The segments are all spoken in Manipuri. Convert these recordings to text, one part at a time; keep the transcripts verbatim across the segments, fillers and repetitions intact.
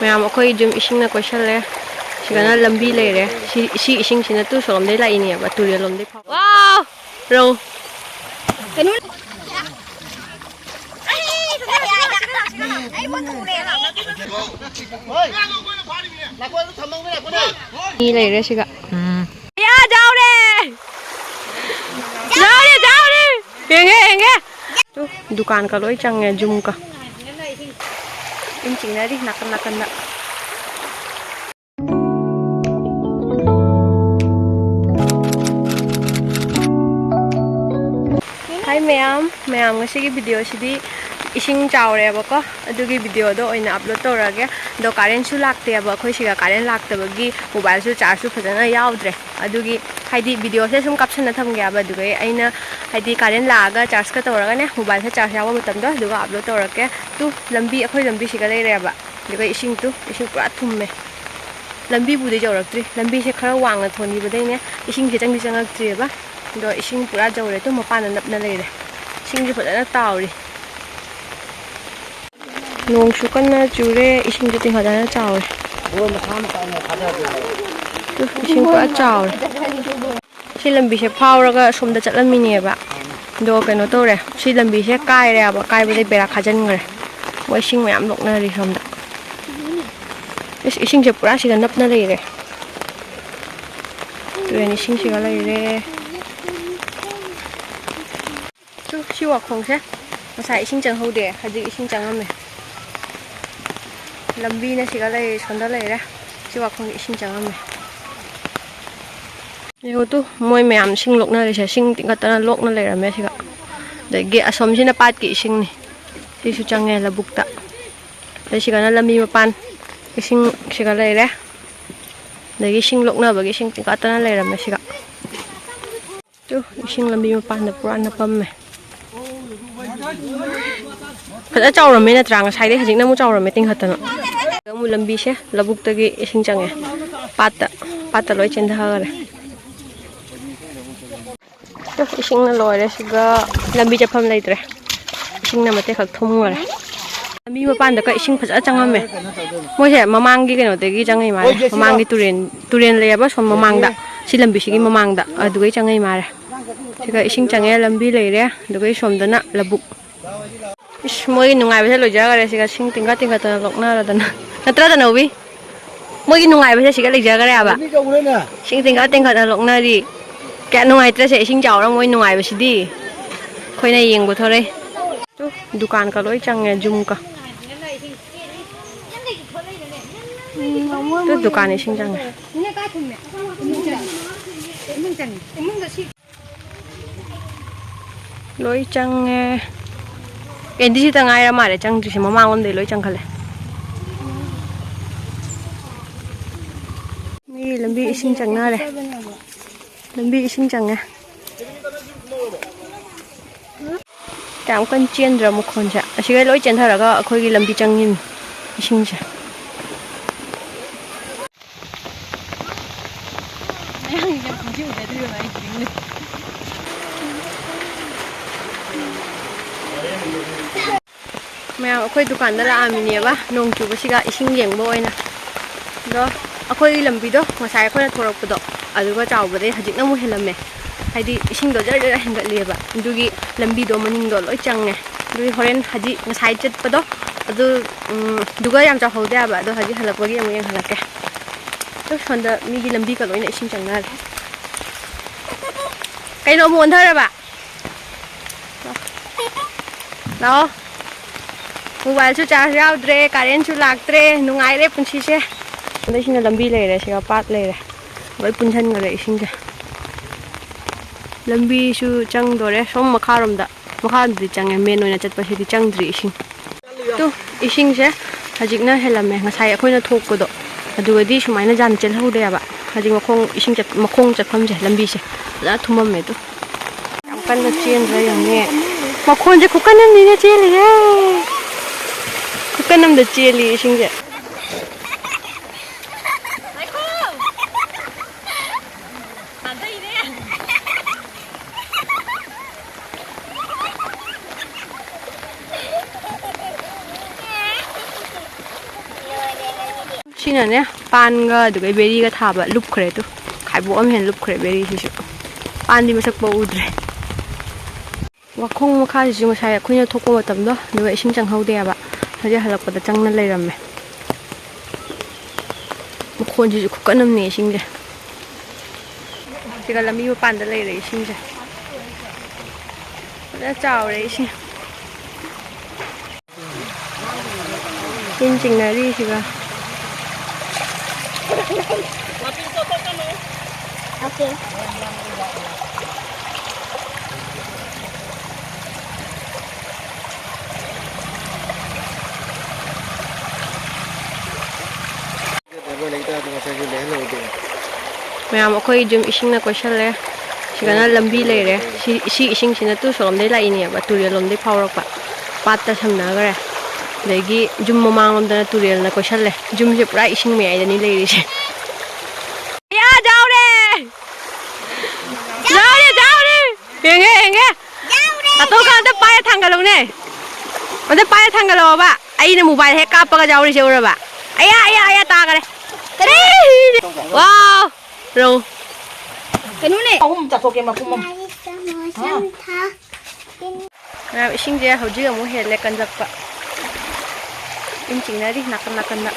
ꯃꯌꯥꯝ, ꯑꯩꯈꯣꯏ ꯌꯨꯝ ꯏꯁꯤꯡꯅ ꯀꯣꯏꯁꯜꯂꯦ꯫ ꯁꯤꯗꯅ ꯂꯝꯕꯤ ꯂꯩꯔꯦ꯫ ꯁꯤ, ꯁꯤ ꯏꯁꯤꯡꯁꯤꯅ ꯇꯨ ꯁꯣꯝꯗꯩ ꯂꯥꯛꯏꯅꯦꯕ, ꯇꯨꯔꯦꯜ ꯂꯣꯝꯗꯩ ꯐꯥꯎ꯫ ꯋꯥꯎ! ꯔꯧ꯫ ꯀꯩꯅꯣ? ꯃꯤ ꯂꯩꯔꯦ ꯁꯤꯒ꯫ ꯎꯝ꯫ ꯌꯥ, ꯌꯥꯎꯔꯦ! ꯌꯥꯎꯔꯦ, ꯌꯥꯎꯔꯦ! ꯌꯦꯡꯉꯦ, ꯌꯦꯡꯉꯦ! ꯇꯨ, ꯗꯨꯀꯥꯟꯒ ꯂꯣꯏ ꯆꯪꯉꯦ, ꯖꯨꯝꯒ꯫ ꯏꯟ ꯆꯤꯡꯅꯔꯤ ꯅꯥꯀꯟ ꯅꯥꯀꯟꯗ꯫ ꯍꯥꯏ ꯃꯌꯥꯝ, ꯃꯌꯥꯝ ꯉꯁꯤꯒꯤ ꯚꯤꯗꯤꯑꯣꯁꯤꯗꯤ ꯏꯁꯤꯡ ꯆꯥꯎꯔꯦꯕꯀꯣ, ꯑꯗꯨꯒꯤ ꯚꯤꯗꯤꯑꯣꯗꯣ ꯑꯣꯏꯅ ꯑꯞꯂꯣꯗ ꯇꯧꯔꯒꯦ꯫ ꯑꯗꯣ ꯀꯥꯔꯦꯟꯁꯨ ꯂꯥꯛꯇꯦꯕ ꯑꯩꯈꯣꯏ ꯁꯤꯒ, ꯀꯥꯔꯦꯟ ꯂꯥꯛꯇꯕꯒꯤ ꯃꯣꯕꯥꯏꯜꯁꯨ ꯆꯥꯔꯖꯁꯨ ꯐꯖꯅ ꯌꯥꯎꯗ꯭ꯔꯦ꯫ ꯑꯗꯨꯒꯤ ꯍꯥꯏꯗꯤ ꯚꯤꯗꯤꯑꯣꯁꯦ ꯁꯨꯝ ꯀꯥꯞꯁꯟꯅ ꯊꯝꯒꯦ ꯍꯥꯏꯕ, ꯑꯗꯨꯒ ꯑꯩꯅ ꯍꯥꯏꯗꯤ ꯀꯥꯔꯦꯟ ꯂꯥꯛꯑꯒ ꯆꯥꯔꯖꯀ ꯇꯧꯔꯒꯅꯦ, ꯃꯣꯕꯥꯏꯜꯁꯦ ꯆꯥꯔꯖ ꯌꯥꯎꯕ ꯃꯇꯝꯗꯣ ꯑꯗꯨꯒ ꯑꯞꯂꯣꯗ ꯇꯧꯔꯛꯀꯦ꯫ ꯇꯨ ꯂꯝꯕꯤ, ꯑꯩꯈꯣꯏ ꯂꯝꯕꯤꯁꯤꯒ ꯂꯩꯔꯦꯕ, ꯑꯗꯨꯒ ꯏꯁꯤꯡ ꯇꯨ, ꯏꯁꯤꯡ ꯄꯨꯔꯥ ꯊꯨꯝꯃꯦ꯫ ꯂꯝꯕꯤꯕꯨꯗꯤ ꯌꯧꯔꯛꯇ꯭ꯔꯤ, ꯂꯝꯕꯤꯁꯦ ꯈꯔ ꯋꯥꯡꯅ ꯊꯣꯟꯈꯤꯕꯗꯩꯅꯦ ꯏꯁꯤꯡꯁꯦ ꯆꯪꯗꯤ ꯆꯪꯉꯛꯇ꯭ꯔꯤꯑꯕ꯫ ꯑꯗꯣ ꯏꯁꯤꯡ ꯄꯨꯔꯥ ꯌꯧꯔꯦ, ꯇꯨ ꯃꯄꯥꯟꯗ ꯅꯞꯅ ꯂꯩꯔꯦ꯫ ꯏꯁꯤꯡꯁꯦ ꯐꯖꯅ ꯇꯥꯎꯔꯤ꯫ ꯅꯣꯡꯁꯨ ꯀꯟꯅ ꯆꯨꯔꯦ, ꯏꯁꯤꯡꯁꯨ ꯇꯤꯡꯈꯠꯇꯅ ꯆꯥꯎꯔꯦ꯫ ꯇꯨ, ꯏꯁꯤꯡ ꯄꯨꯔꯥ ꯆꯥꯎꯔꯦ꯫ ꯁꯤ ꯂꯝꯕꯤꯁꯦ ꯐꯥꯎꯔꯒ ꯁꯣꯝꯗ ꯆꯠꯂꯝꯃꯤꯅꯦꯕ꯫ ꯑꯗꯣ ꯀꯩꯅꯣ ꯇꯧꯔꯦ, ꯁꯤ ꯂꯝꯕꯤꯁꯦ ꯀꯥꯏꯔꯦꯕ, ꯀꯥꯏꯕꯗꯩ ꯕꯦꯔꯥ ꯈꯥꯖꯤꯟꯈ꯭ꯔꯦ꯫ ꯃꯣꯏ ꯏꯁꯤꯡ ꯃꯌꯥꯝ ꯂꯣꯛꯅꯔꯤ ꯁꯣꯝꯗ꯫ ꯏꯁ, ꯏꯁꯤꯡꯁꯦ ꯄꯨꯔꯥ ꯁꯤꯗ ꯅꯞꯅ ꯂꯩꯔꯦ꯫ ꯇꯨꯔꯦꯟ ꯏꯁꯤꯡꯁꯤꯒ ꯂꯩꯔꯦ꯫ ꯇꯨ, ꯁꯤ ꯋꯥꯈꯣꯡꯁꯦ ꯉꯁꯥꯏ ꯏꯁꯤꯡ ꯆꯪꯍꯧꯗꯦ, ꯍꯧꯖꯤꯛ ꯏꯁꯤꯡ ꯆꯪꯉꯝꯃꯦ꯫ ꯂꯝꯕꯤꯅ ꯁꯤꯒ ꯂꯩꯔꯦ, ꯁꯣꯝꯗ ꯂꯩꯔꯦ꯫ ꯁꯤ ꯋꯥꯈꯣꯡꯁꯦ ꯏꯁꯤꯡ ꯆꯪꯉꯝꯃꯦ꯫ ꯌꯦꯡꯉꯨ ꯇꯨ, ꯃꯣꯏ ꯃꯌꯥꯝ ꯏꯁꯤꯡ ꯂꯣꯛꯅꯔꯤꯁꯦ, ꯏꯁꯤꯡ ꯇꯤꯡꯈꯠꯇꯅ ꯂꯣꯛꯅ ꯂꯩꯔꯝꯃꯦ ꯁꯤꯒ꯫ ꯑꯗꯒꯤ ꯑꯁꯣꯝꯁꯤꯅ ꯄꯥꯠꯀꯤ ꯏꯁꯤꯡꯅꯤ, ꯁꯤꯁꯨ ꯆꯪꯉꯦ ꯂꯧꯕꯨꯛꯇ꯫ ꯑꯗꯩ ꯁꯤꯒꯅ ꯂꯝꯕꯤ ꯃꯄꯥꯟ, ꯏꯁꯤꯡ ꯁꯤꯒ ꯂꯩꯔꯦ꯫ ꯑꯗꯒꯤ ꯏꯁꯤꯡ ꯂꯣꯛꯅꯕꯒꯤ ꯏꯁꯤꯡ ꯇꯤꯡꯈꯠꯇꯅ ꯂꯩꯔꯝꯃꯦ ꯁꯤꯒ꯫ ꯇꯨ, ꯏꯁꯤꯡ ꯂꯝꯕꯤ ꯃꯄꯥꯟꯗ ꯄꯨꯔꯥ ꯅꯞꯄꯝꯃꯦ꯫ ꯐꯖꯅ ꯆꯥꯎꯔꯝꯃꯦ ꯅꯠꯇ꯭ꯔꯥ? ꯉꯁꯥꯏꯗꯩ ꯍꯧꯖꯤꯛꯅ ꯑꯃꯨꯛ ꯆꯥꯎꯔꯝꯃꯦ ꯇꯤꯡꯈꯠꯇꯅ꯫ ꯑꯃꯨꯛ ꯂꯝꯕꯤꯁꯦ ꯂꯧꯕꯨꯛꯇꯒꯤ ꯏꯁꯤꯡ ꯆꯪꯉꯦ꯫ ꯄꯥꯠꯇ, ꯄꯥꯠꯇ ꯂꯣꯏ ꯆꯦꯟꯊꯈꯔꯦ꯫ ꯇꯨ, ꯏꯁꯤꯡꯅ ꯂꯣꯏꯔꯦ ꯁꯤꯒ꯫ ꯂꯝꯕꯤ ꯆꯠꯐꯝ ꯂꯩꯇ꯭ꯔꯦ꯫ ꯏꯁꯤꯡꯅ ꯃꯇꯦꯛ ꯈꯛ ꯊꯨꯝꯈꯔꯦ꯫ ꯃꯤ ꯃꯄꯥꯟꯗꯒ ꯏꯁꯤꯡ ꯐꯖꯅ ꯆꯪꯉꯝꯃꯦ꯫ ꯃꯣꯏꯁꯦ ꯃꯃꯥꯡꯒꯤ ꯀꯩꯅꯣꯗꯒꯤ ꯆꯪꯉꯛꯏ ꯃꯥꯜꯂꯦ꯫ ꯃꯃꯥꯡꯒꯤ ꯇꯨꯔꯦꯟ, ꯇꯨꯔꯦꯟ ꯂꯩꯌꯦꯕ ꯁꯣꯝ ꯃꯃꯥꯡꯗ, ꯁꯤ ꯂꯝꯕꯤꯁꯤꯒꯤ ꯃꯃꯥꯡꯗ, ꯑꯗꯨꯒꯩ ꯆꯪꯉꯛꯏ ꯃꯥꯜꯂꯦ꯫ ꯁꯤꯒ ꯏꯁꯤꯡ ꯆꯪꯉꯦ, ꯂꯝꯕꯤ ꯂꯩꯔꯦ, ꯑꯗꯨꯒ ꯁꯣꯝꯗꯅ ꯂꯧꯕꯨꯛ꯫ ꯏꯁ, ꯃꯣꯏꯒꯤ ꯅꯨꯡꯉꯥꯏꯕꯁꯦ ꯂꯣꯏꯖꯈꯔꯦ꯫ ꯁꯤꯒ ꯁꯤꯡ ꯇꯤꯡꯈꯠ ꯇꯤꯡꯈꯠꯇꯅ ꯂꯧꯅꯔꯗꯅ, ꯅꯠꯇ꯭ꯔꯥ, ꯇꯅꯧꯕꯤ? ꯃꯣꯏꯒꯤ ꯅꯨꯡꯉꯥꯏꯕꯁꯦ ꯁꯤꯒ ꯂꯩꯖꯈ꯭ꯔꯦꯕ꯫ ꯁꯤꯡ ꯇꯤꯡꯈꯠ ꯇꯤꯡꯈꯠꯅ ꯂꯧꯅꯔꯤ꯫ ꯀꯌꯥ ꯅꯨꯡꯉꯥꯏꯇ꯭ꯔꯁꯦ, ꯏꯁꯤꯡ ꯆꯥꯎꯔ ꯃꯣꯏ ꯅꯨꯡꯉꯥꯏꯕꯁꯤꯗꯤ꯫ ꯑꯩꯈꯣꯏꯅ ꯌꯦꯡꯕ ꯊꯣꯔꯛꯏ꯫ ꯇꯨ, ꯗꯨꯀꯥꯟꯒ ꯂꯣꯏ ꯆꯪꯉꯦ, ꯖꯨꯝꯀ꯫ ꯇꯨ, ꯗꯨꯀꯥꯟ ꯏꯁꯤꯡ ꯆꯪꯉꯦ꯫ ꯂꯣꯏ ꯆꯪꯉꯦ꯫ ꯑꯦꯟꯗꯤ ꯁꯤꯇ ꯉꯥꯏꯔ ꯃꯥꯜꯂꯦ ꯆꯪꯗ꯭ꯔꯤꯁꯦ, ꯃꯃꯥꯡꯂꯣꯝꯗꯩ ꯂꯣꯏ ꯆꯪꯈꯠꯂꯦ꯫ ꯃꯤ ꯂꯝꯕꯤ ꯏꯁꯤꯡ ꯆꯪꯅꯔꯦ꯫ ꯂꯝꯕꯤ ꯏꯁꯤꯡ ꯆꯪꯉꯦ꯫ ꯌꯥꯝ ꯀꯟꯅ ꯆꯦꯟꯗ꯭ꯔ ꯃꯈꯣꯟꯁꯦ? ꯑꯁꯤꯒꯩ ꯂꯣꯏ ꯆꯦꯟꯊꯔꯒ ꯑꯩꯈꯣꯏꯒꯤ ꯂꯝꯕꯤ ꯆꯪꯉꯤꯅꯤ ꯏꯁꯤꯡꯁꯦ꯫ ꯃꯌꯥꯝ ꯑꯩꯈꯣꯏ ꯗꯨꯀꯥꯟꯗ ꯂꯥꯛꯑꯝꯃꯤꯅꯦꯕ, ꯅꯣꯡ ꯆꯨꯕꯁꯤꯒ ꯏꯁꯤꯡ ꯌꯦꯡꯕ ꯑꯣꯏꯅ꯫ ꯑꯗꯣ ꯑꯩꯈꯣꯏꯒꯤ ꯂꯝꯕꯤꯗꯣ ꯉꯁꯥꯏ ꯑꯩꯈꯣꯏꯅ ꯊꯣꯔꯛꯄꯗꯣ ꯑꯗꯨꯒ ꯆꯥꯎꯕꯗꯩ ꯍꯧꯖꯤꯛꯅ ꯑꯃꯨꯛ ꯍꯦꯜꯂꯝꯃꯦ꯫ ꯍꯥꯏꯗꯤ ꯏꯁꯤꯡꯗꯣ ꯖꯔ ꯖꯔ ꯍꯦꯟꯒꯠꯂꯤꯑꯕ, ꯑꯗꯨꯒꯤ ꯂꯝꯕꯤꯗꯣ ꯃꯅꯤꯡꯗꯣ ꯂꯣꯏ ꯆꯪꯉꯦ꯫ ꯑꯗꯨꯒꯤ ꯍꯣꯔꯦꯟ ꯍꯥꯏꯗꯤ ꯉꯁꯥꯏ ꯆꯠꯄꯗꯣ ꯑꯗꯨ, ꯎꯝ, ꯑꯗꯨꯒ ꯌꯥꯝ ꯆꯥꯎꯍꯧꯗꯦ ꯍꯥꯏꯕ꯫ ꯑꯗꯣ ꯍꯧꯖꯤꯛ ꯍꯜꯂꯛꯄꯒꯤ ꯑꯃꯨꯛ ꯌꯦꯡꯍꯜꯂꯛꯀꯦ꯫ ꯇꯨ, ꯁꯣꯝꯗ ꯃꯤꯒꯤ ꯂꯝꯕꯤꯒ ꯂꯣꯏꯅ ꯏꯁꯤꯡ ꯆꯪꯅꯔꯦ꯫ ꯀꯩꯅꯣ ꯑꯃꯨꯛ ꯑꯣꯟꯊꯔꯕ? ꯂꯥꯛꯑꯣ꯫ ꯃꯣꯕꯥꯏꯜꯁꯨ ꯆꯥꯔꯖ ꯌꯥꯎꯗ꯭ꯔꯦ, ꯀꯥꯔꯦꯟꯁꯨ ꯂꯥꯛꯇ꯭ꯔꯦ, ꯅꯨꯡꯉꯥꯏꯔꯦ ꯄꯨꯟꯁꯤꯁꯦ꯫ ꯑꯗꯩꯁꯤꯅ ꯂꯝꯕꯤ ꯂꯩꯔꯦ, ꯁꯤꯒ ꯄꯥꯠ ꯂꯩꯔꯦ, ꯂꯣꯏ ꯄꯨꯟꯁꯤꯟꯈꯔꯦ ꯏꯁꯤꯡꯁꯦ꯫ ꯂꯝꯕꯤꯁꯨ ꯆꯪꯗꯣꯔꯦ ꯁꯣꯝ ꯃꯈꯥꯔꯣꯝꯗ, ꯃꯈꯥꯔꯣꯝꯗꯗꯤ ꯆꯪꯉꯦ, ꯃꯦꯟ ꯑꯣꯏꯅ ꯆꯠꯄꯁꯤꯗꯤ ꯆꯪꯗ꯭ꯔꯤ ꯏꯁꯤꯡ꯫ ꯇꯨ, ꯏꯁꯤꯡꯁꯦ ꯍꯧꯖꯤꯛꯅ ꯍꯦꯜꯂꯝꯃꯦ꯫ ꯉꯁꯥꯏ ꯑꯩꯈꯣꯏꯅ ꯊꯣꯛꯄꯗꯣ ꯑꯗꯨꯒꯗꯤ ꯁꯨꯃꯥꯏꯅ ꯌꯥꯝ ꯆꯦꯜꯍꯧꯗꯦꯕ꯫ ꯍꯧꯖꯤꯛ ꯃꯈꯣꯡ ꯏꯁꯤꯡ ꯆꯠ-, ꯃꯈꯣꯡ ꯆꯠꯐꯝꯁꯦ ꯂꯝꯕꯤꯁꯦ ꯐꯖꯅ ꯊꯨꯝꯃꯝꯃꯦ꯫ ꯇꯨ, ꯌꯥꯝ ꯀꯟꯅ ꯆꯦꯟꯗ꯭ꯔꯥ ꯌꯦꯡꯉꯨꯅꯦ꯫ ꯃꯈꯣꯟꯁꯦ ꯈꯨꯀꯟ ꯑꯃꯅꯤꯅꯦ ꯆꯦꯜꯂꯤꯁꯦ꯫ ꯈꯨꯀꯟ ꯑꯃꯗ ꯆꯦꯜꯂꯤ ꯏꯁꯤꯡꯁꯦ꯫ ꯁꯤꯅꯅꯦ, ꯄꯥꯟꯒ ꯑꯗꯨꯒ ꯕꯦꯔꯤꯒ ꯊꯥꯕ ꯂꯨꯞꯈ꯭ꯔꯦ꯫ ꯑꯗꯨ ꯈꯥꯏꯕꯣꯛ ꯑꯃ ꯍꯦꯟꯅ ꯂꯨꯞꯈ꯭ꯔꯦ ꯕꯦꯔꯤꯁꯤꯁꯨ꯫ ꯄꯥꯟꯗꯤ ꯃꯁꯛ ꯄꯥꯎ ꯎꯗ꯭ꯔꯦ꯫ ꯋꯥꯈꯣꯡ ꯃꯈꯥꯁꯤꯁꯨ ꯉꯁꯥꯏ ꯑꯩꯈꯣꯏꯅ ꯊꯣꯛꯄ ꯃꯇꯝꯗꯣ, ꯑꯗꯨꯒ ꯏꯁꯤꯡ ꯆꯪꯍꯧꯗꯦꯕ꯫ ꯍꯧꯖꯤꯛ ꯍꯜꯂꯛꯄꯗ ꯆꯪꯅ ꯂꯩꯔꯝꯃꯦ꯫ ꯃꯈꯣꯟꯁꯤꯁꯨ ꯈꯨꯀꯟ ꯑꯃꯅꯦ ꯏꯁꯤꯡꯁꯦ꯫ ꯁꯤꯒ ꯂꯝꯕꯤ ꯃꯄꯥꯟꯗ ꯂꯩꯔꯦ ꯏꯁꯤꯡꯁꯦ꯫ ꯐꯖꯅ ꯆꯥꯎꯔꯦ ꯏꯁꯤꯡ꯫ ꯏꯟ ꯆꯤꯡꯅꯔꯤꯁꯤꯒ꯫ ꯃꯌꯥꯝ, ꯑꯩꯈꯣꯏ ꯌꯨꯝ ꯏꯁꯤꯡꯅ ꯀꯣꯏꯁꯜꯂꯦ꯫ ꯁꯤꯗꯅ ꯂꯝꯕꯤ ꯂꯩꯔꯦ꯫ ꯁꯤ, ꯁꯤ ꯏꯁꯤꯡꯁꯤꯅ ꯇꯨ ꯁꯣꯝꯗꯩ ꯂꯥꯛꯏꯅꯦꯕ, ꯇꯨꯔꯦꯜ ꯂꯣꯝꯗꯩ ꯐꯥꯎꯔꯛꯄ꯫ ꯄꯥꯠꯇ ꯁꯝꯅꯈ꯭ꯔꯦ꯫ ꯑꯗꯒꯤ ꯌꯨꯝ ꯃꯃꯥꯡꯂꯣꯝꯗꯅ ꯇꯨꯔꯦꯜꯅ ꯀꯣꯏꯁꯜꯂꯦ꯫ ꯌꯨꯝꯁꯦ ꯄꯨꯔꯥ ꯏꯁꯤꯡ ꯃꯌꯥꯏꯗꯅꯤ ꯂꯩꯔꯤꯁꯦ꯫ ꯌꯥ, ꯌꯥꯎꯔꯦ! ꯌꯥꯎꯔꯦ, ꯌꯥꯎꯔꯦ! ꯌꯦꯡꯉꯦ, ꯌꯦꯡꯉꯦ! ꯑꯇꯣ ꯈꯔ ꯑꯝꯇ ꯄꯥꯏꯔ ꯊꯥꯡꯒꯠꯂꯧꯅꯦ꯫ ꯑꯝꯇ ꯄꯥꯏꯔ ꯊꯥꯡꯒꯠꯂꯛꯑꯣꯕ꯫ ꯑꯩꯅ ꯃꯣꯕꯥꯏꯜ ꯍꯦꯛ ꯀꯥꯞꯄꯒ ꯌꯥꯎꯔꯤꯁꯦ ꯎꯔꯕ? ꯑꯌꯥ, ꯑꯌꯥ, ꯑꯌꯥ, ꯇꯥꯈꯔꯦ꯫ ꯋꯥꯎ! ꯔꯧ꯫ ꯀꯩꯅꯣꯅꯦ꯫ ꯑꯍꯨꯝ ꯆꯥꯊꯣꯛꯀꯦ, ꯃꯄꯨꯝ ꯑꯃ꯫ ꯃꯌꯥꯝ, ꯏꯁꯤꯡꯁꯦ ꯍꯧꯖꯤꯛ ꯑꯃꯨꯛ ꯍꯦꯜꯂꯦ ꯀꯟꯖꯛꯄ꯫ ꯏꯟ ꯆꯤꯡꯅꯔꯤ ꯅꯥꯀꯟ ꯅꯥꯀꯟꯗ꯫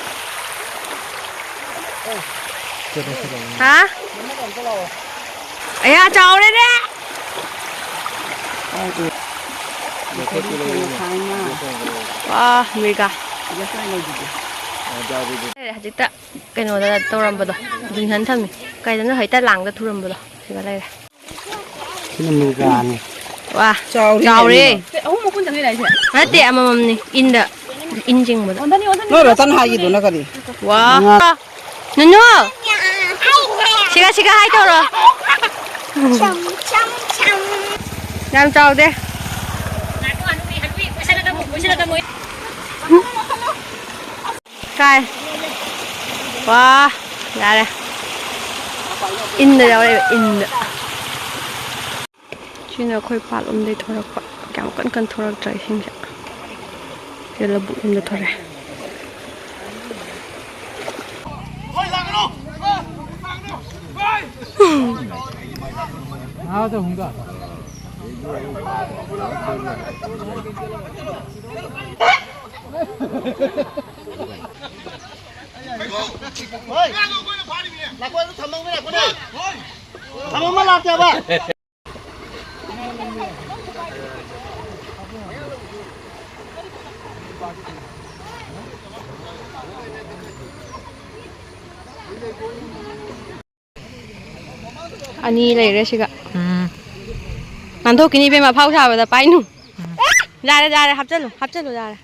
ꯍꯥ? ꯑꯌꯥ, ꯆꯥꯎꯔꯦꯅꯦ! ꯋꯥ, ꯃꯤꯔꯒꯥ꯫ ꯍꯧꯖꯤꯛꯇ ꯀꯩꯅꯣꯗ ꯇꯧꯔꯝꯕꯗꯣ, ꯖꯤꯡꯍꯟ ꯊꯝꯃꯤ꯫ ꯀꯩꯗꯅꯣ ꯍꯦꯛꯇ ꯂꯥꯡꯗ ꯊꯨꯔꯝꯕꯗꯣ, ꯁꯤꯗ ꯂꯩꯔꯦ꯫ ꯁꯤꯅ ꯃꯤꯔꯒꯥꯅꯤ꯫ ꯋꯥ, ꯆꯥꯎꯔꯦ꯫ ꯆꯥꯎꯔꯦ꯫ ꯑꯅꯤꯃꯛ꯫ ꯑꯍꯨꯝ ꯃꯄꯨꯟ ꯆꯪꯉꯤꯔ ꯍꯥꯏꯁꯦ? ꯅꯠꯇꯦ, ꯑꯃꯃꯝꯅꯤ꯫ ꯏꯟꯗ, ꯏꯟ ꯆꯤꯡꯕꯗ꯫ ꯑꯣꯟꯊꯅꯤ, ꯑꯣꯟꯊꯅꯤ, ꯅꯣꯏ ꯑꯣꯟꯊꯅꯤ꯫ ꯔꯇꯟ ꯍꯥꯏꯒꯤꯗꯨꯅ ꯀꯔꯤ? ꯋꯥ꯫ ꯉꯥ꯫ ꯅꯨꯅꯨ! ꯁꯤꯒ, ꯁꯤꯒ ꯍꯥꯏ ꯇꯧꯔꯣ꯫ ꯌꯥꯝ ꯆꯥꯎꯗꯦ꯫ ꯀꯥꯏ꯫ ꯋꯥ! ꯌꯥꯔꯦ꯫ ꯏꯟꯗ ꯌꯥꯎꯔꯛꯑꯦꯕ, ꯏꯟꯗ꯫ ꯁꯤꯅ ꯑꯩꯈꯣꯏ ꯄꯥꯠꯂꯣꯝꯗꯩ ꯊꯣꯔꯛꯄ꯫ ꯌꯥꯝ ꯀꯟ ꯀꯟ ꯊꯣꯔꯛꯇ꯭ꯔꯦ ꯏꯁꯤꯡꯁꯦ꯫ ꯁꯤ ꯂꯧꯕꯨꯛ ꯂꯣꯝꯗ ꯊꯣꯔꯛꯑꯦ꯫ हाँ, तो होगा। ꯊꯝꯃꯝꯃ ꯂꯥꯛꯇꯦꯕ꯫ ꯑꯅꯤ ꯂꯩꯔꯦ ꯁꯤꯒ꯫ ꯎꯝ꯫ ꯅꯥꯟꯊꯣꯛꯈꯤꯅꯤ ꯏꯕꯦꯝꯃ, ꯑꯐꯥꯎ ꯁꯥꯕꯗ ꯄꯥꯏꯅꯨ꯫ ꯎꯝ꯫ ꯌꯥꯔꯦ, ꯌꯥꯔꯦ, ꯍꯥꯞꯆꯜꯂꯨ, ꯍꯥꯞꯆꯜꯂꯨ, ꯌꯥꯔꯦ꯫